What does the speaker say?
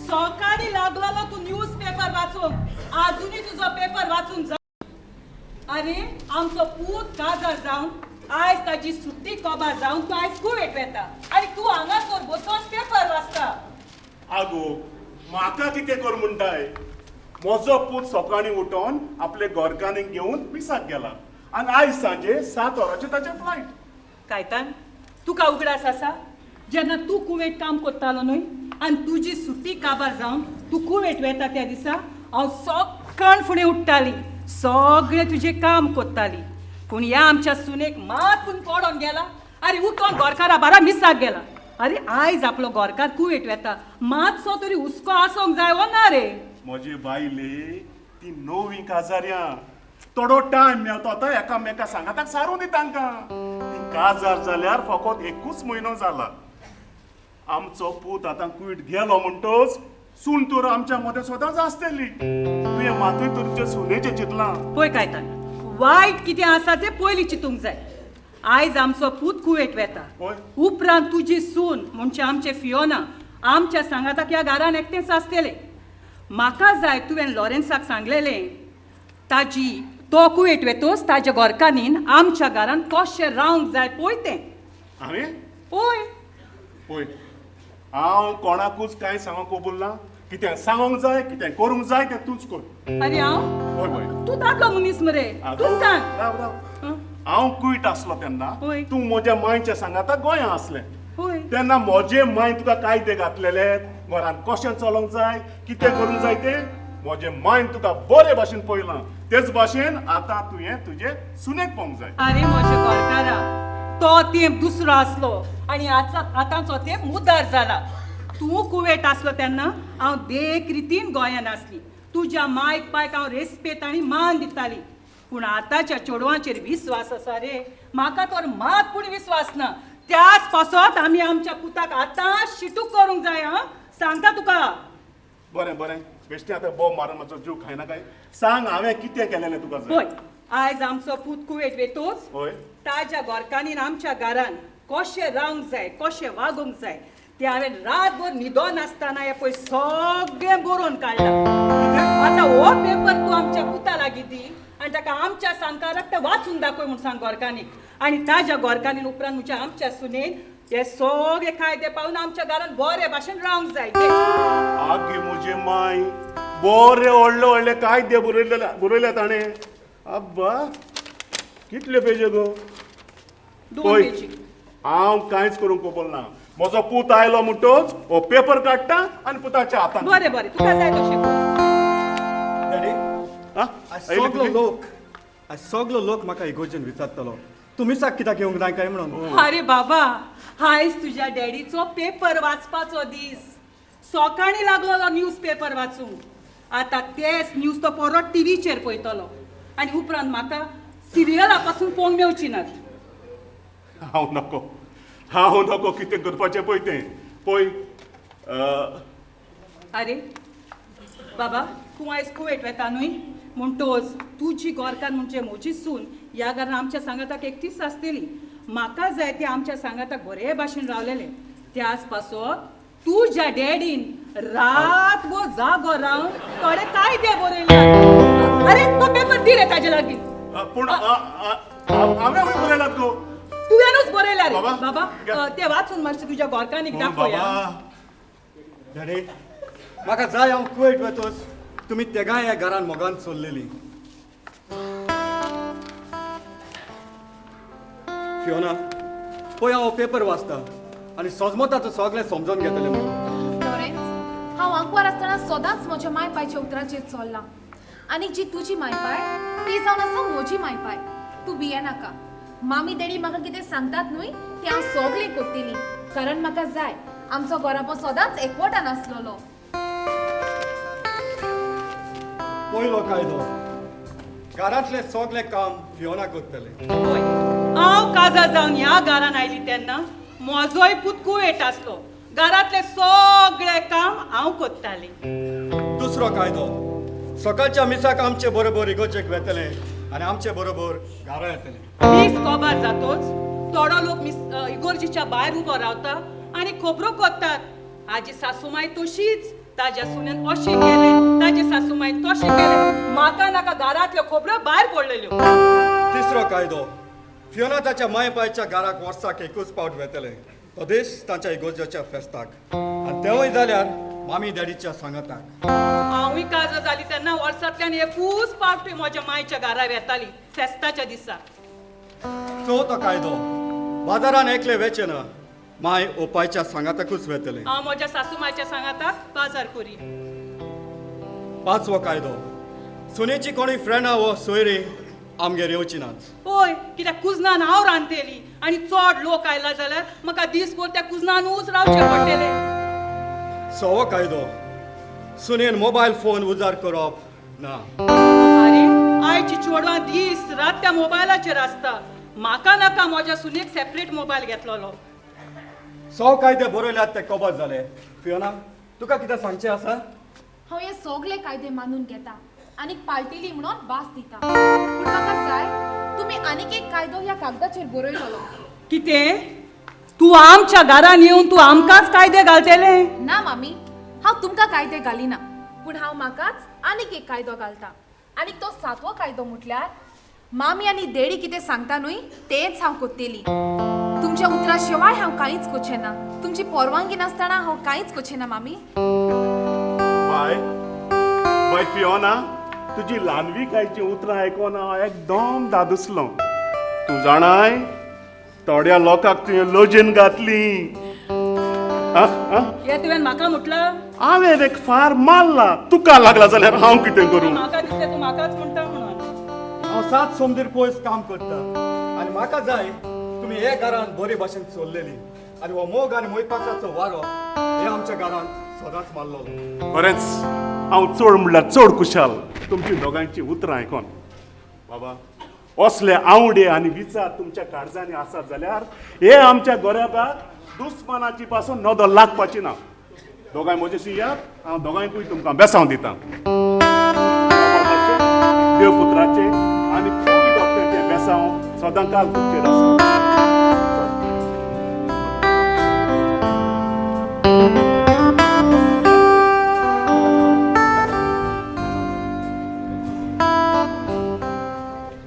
सकाळी लागलेलो तूं न्यूज पेपर वाचूंक, आजुनूय तुजो पेपर वाचूंक जाय. अरे आमचो पूत काजार जावन आयज ताजी सुट्टी कबार जावन तूं आयज कुवेट वेता आनी तूं हांगासर बसोन पेपर वाचता. आगो म्हाका कितें कर म्हणटाय? म्हजो पूत सकाळीं उठोन आपले गोरकानीक घेवन मिसाक गेला आनी आयज सांजे 7 वरांचेर ताचें फ्लायट. कायतान, तुका उगडास आसा जेन्ना तूं कुवेट काम करतालो न्हय आनी तुजी सुट्टी काबार जावन तूं कुवेट वेता त्या दिसा हांव सकाळ फुडें उठ्ठाली, सगळें तुजें काम करताली. पूण ह्या आमच्या सुनेक मात पूण पडोन गेला. अरे उठोन गोरकारा बारा मिसाक गेला. अरे आयज आपलो गोरकार कुवेट वेता, मातसो तरी हुस्को आसोंक जाय वो ना रे? म्हजे बायले ती नवी काजाऱ्यां, थोडो टायम मेळटा आतां एकामेका सांगाताक सारून दी तांकां. ती काजार जाल्यार फकत एकूच म्हयनो जाला. आमचो पूत आतां कुवेट गेलो म्हणटच सून तर आमच्या मदें सदांच आसतली. तुवें मातूय तुमचे सुनेचें चिंतलां? पळय कायतान, वायट कितें आसा तें पयलीं चिंतूंक जाय. आयज आमचो पूत कुवेट वेता, उपरांत तुजी सून म्हणजे आमचें फियोना आमच्या सांगाताक ह्या घरान एकटेंच आसतलें. म्हाका जाय तुवें लॉरेन्साक सांगलेलें ताजी तो कुवेट वेतोच ताज्या गोरकानीन आमच्या घरान कशें रावंक जाय पळय तें. हांवें? पळय पळय, हांव कोणाकूच कांय सांगूंक कबूल ना. कितें सांगूंक जाय, कितें करूंक जाय तें तूंच कर. अरे हांव? हय हय. तूं दादलो मनीस मरे, तूं सांग. राव राव. हांव कुवेट आसलो तेन्ना तूं म्हज्या मांयच्या सांगाता गोंया आसलें. तेन्ना म्हजे मांय तुका कायदे घातलेले, घरान कशें चलोवंक जाय, कितें करूंक जाय तें म्हजे मांयन तुका बरे भाशेन पळयलां. तेच भाशेन आतां तुवें तुजे सुनेक पळोवंक जाय. अरे म्हजे घरकारा, तो तेंप दुसरो आसलो आनी आतांचो तेंप मुदार जाला. तूं कुवेट आसलो तेन्ना हांव देख रितीन गोंयान आसली. तुज्या मायक पायक हांव रेस्पेत आनी मान दिताली. पूण आतांच्या चेडवांचेर विस्वास आसा रे? म्हाका तर मात पूण विस्वास ना. त्याच पासत आमी आमच्या पुताक आतां शिटूक करूंक जाय. हां सांगता तुका. बरें बरें, बेश्टें आतां बोब मारून म्हजो जीव खायना काय? सांग हांवें कितें केलेलें तुका जाय? पळय, आयज आमचो पूत कुवेट वेतोच ताज्या गोरकानीन आमच्या घरान कशें रावंक जाय, कशें वागूंक जाय तें हांवें रातभर न्हिदो नासतना हें पळय सगळें बरोवन काडलां. आतां हो पेपर तूं आमच्या पुता लागीं दी आनी ताका आमच्या सांगकाराक तें वाचून दाखय म्हूण सांग गोरकानीक. आनी ताज्या गोरकानीन उपरांत म्हज्या आमच्या सुनेन हे सगळे कायदे पाळून आमच्या घरान बरे भाशेन रावंक जाय. आगे म्हजे माय, बरे व्हडले व्हडले कायदे बरयले ताणें. आब्बा, कितल्यो पेज्यो गो? 2 पेजी. हांव कांयच करूंक कबूल ना. म्हजो पूत आयलो म्हणटच हो पेपर काडटा आनी पुताच्या हातान. बरें बरें, तुका जाय तशें कर. डॅडी, आयज सगलो लोक म्हाका इगोर्जेन विचारतलो तूं मिसाक कित्याक येवंक जाय काय म्हणून. अरे बाबा, आयज तुज्या डॅडीचो पेपर वाचपाचो दीस. सकाळीं लागलोलो न्यूज पेपर वाचूंक. आतां तेच न्यूज तो परत टिवीचेर पळयतलो आनी उपरांत म्हाका सिरियला पासून पळोवंक मेवची नात. हांव नको, हांव नको कितें करपाचें पळय तें पळय. अरे बाबा, तूं आयज कुवेट वेता न्हय म्हणटोच तुजी गोरकार म्हणजे म्हजी सून ह्या घरान आमच्या सांगाताक एकटीच आसतली. म्हाका जाय ती आमच्या सांगाताक बरे भाशेन रावलेलें. त्याच पासत तुज्या डॅडीन रातभर जागो रावन थोडे कायदे बरयले. अरे तो पेपर दी रे ताजे लागीं. पूण हांवें बरयलात गो? तुवेंनूच बरयला रे बाबा. ते वाचून मातशें तुज्या गोरकानीक दाखोवया. डॅडी, म्हाका जाय हांव कुवेट वेतोच तुमी तेगांय ह्या घरान मोगान चल्लेली. फियोना, पळय हांव पेपर वाचता आनी सजमता तूं सगळें समजून घेतलें म्हणून. लॉरेन्स, हांव आंकवार आसतना सदांच म्हज्या माय पायच्या उतराचेर चल्लां आनी जी तुजी माय पाय ती जावन आसा म्हजी माय पाय. तूं भियेनाका. मामी डॅडी म्हाका कितें सांगतात न्हय तें हांव सगळें करतली, कारण म्हाका जाय आमचो घराबो सदांच एकवटान आसलेलो. पयलो कायदो, घरांतलें सगळें काम फियोना करतलें. पळय, हांव काजार जावन ह्या घरान आयली तेन्ना म्हजोय पूत कुवेट आसलो. घरांतलें सगळें काम हांव करतालें. दुसरो कायदो, सकाळच्या मिसाक आमचे बरोबर इगोर्जेक वेतलें आनी आमचे बरोबर घरा येतलें. मीस कबार जातोच थोडो लोक मिस इगोर्जीच्या भायर उबो रावता आनी खबरो करतात. आजी सासूमाय तशीच, ताज्या सुनेन अशें केलें, ताजे सासूमायन तशें केलें. म्हाका नाका घरांतल्यो खबऱ्यो भायर पडलेल्यो. तिसरो कायदो, फियोना ताच्या माय पायच्या घराक वर्साक एकूच पावट वेतले, तो दीस ताच्या इगोर्जेच्या फेस्ताक, आनी तेवूय जाल्यार मामी डॅडीच्या सांगाताक. हांवूय काजार जाली तेन्ना वर्सांतल्यान एकूच पावट म्हज्या मायच्या घरा वेताली फेस्ताच्या दिसा. चवथो कायदो, बाजारान एकले वेचें ना, माय ओपायच्या सांगाताकूच वेतले. हांव म्हज्या सासू मायच्या सांगाताक बाजार करी. पांचवो कायदो, सुनेची कोणी फ्रेंडां वो सोयरी आमगेर येवची नात. हय, कित्याक कुजनान हांव रांदतली आनी चड लोक आयला जाल्यार म्हाका दीसभर त्या कुजनानूच रावचें पडटलें. सवो कायदो, सुनेन मोबायल फोन उजार करप ना. आरे आयची चेडवां दीस रात त्या मोबायलाचेर आसता. म्हाका नाका म्हज्या सुनेक सेपरेट मोबायल घेतलेलो. सो कायदे बरयल्यात ते कबर जाले. फियोना, तुका कितें सांगचें आसा? हांव हे सगळे कायदे मानून घेता आनी पाळटेली म्हणून भास दिता, पूण म्हाका जाय तुमी आनीक एक कायदो ह्या कागदाचेर बरयतलो. कितें? तूं आमच्या घरान येवन तूं आमकांच कायदे घालतले? ना मामी, हांव तुमकां कायदे घालिना, पूण हांव म्हाकाच आनीक एक कायदो घालता. आनीक तो सातवो कायदो म्हटल्यार मामी आनी देडी कितें सांगता न्हय तेंच हांव कोत्तेली. तुमच्या उतरा शिवाय हांव कांयच कोचें ना, तुमची परवानगी नासतना हांव कांयच कोचें ना मामी. बाय बाय फियोना, तुजी ल्हानविकायची उतरां आयकोन हांव एकदम दादुसलो. तूं जाणाय, थोड्या लोकांक तुवें लजेन घातली. हें तुवें म्हाका म्हटलां? हांवें एक फार मारला, तुका लागला जाल्यार हांव कितें करूं? म्हाका दिसलें तूं म्हाकाच म्हणटा म्हणून. हांव 7 सोमदीर पयस काम करता आनी म्हाका जाय तुमी हे घरान बरे भाशेन चल्लेली आनी हो मोग आनी मोयपासाचो वारो हे आमच्या घरान सदांच मारलो. खरेंच हांव चड म्हणल्यार चड खुशाल तुमची दोगांयची उतरां आयकोन. बाबा, असले आवडे आनी विचार तुमच्या काळजांनी आसात जाल्यार हे आमच्या गोऱ्याबाक दुस्मानाची पासून नदर लागपाची ना. दोगांय म्हजेशी यात, हांव दोगांयकूय तुमकां बेसांव दितां. देवपुत्राचे आनी कोवी डॉक्टरचें बेसांव सदांकाल तुमचेर आसा.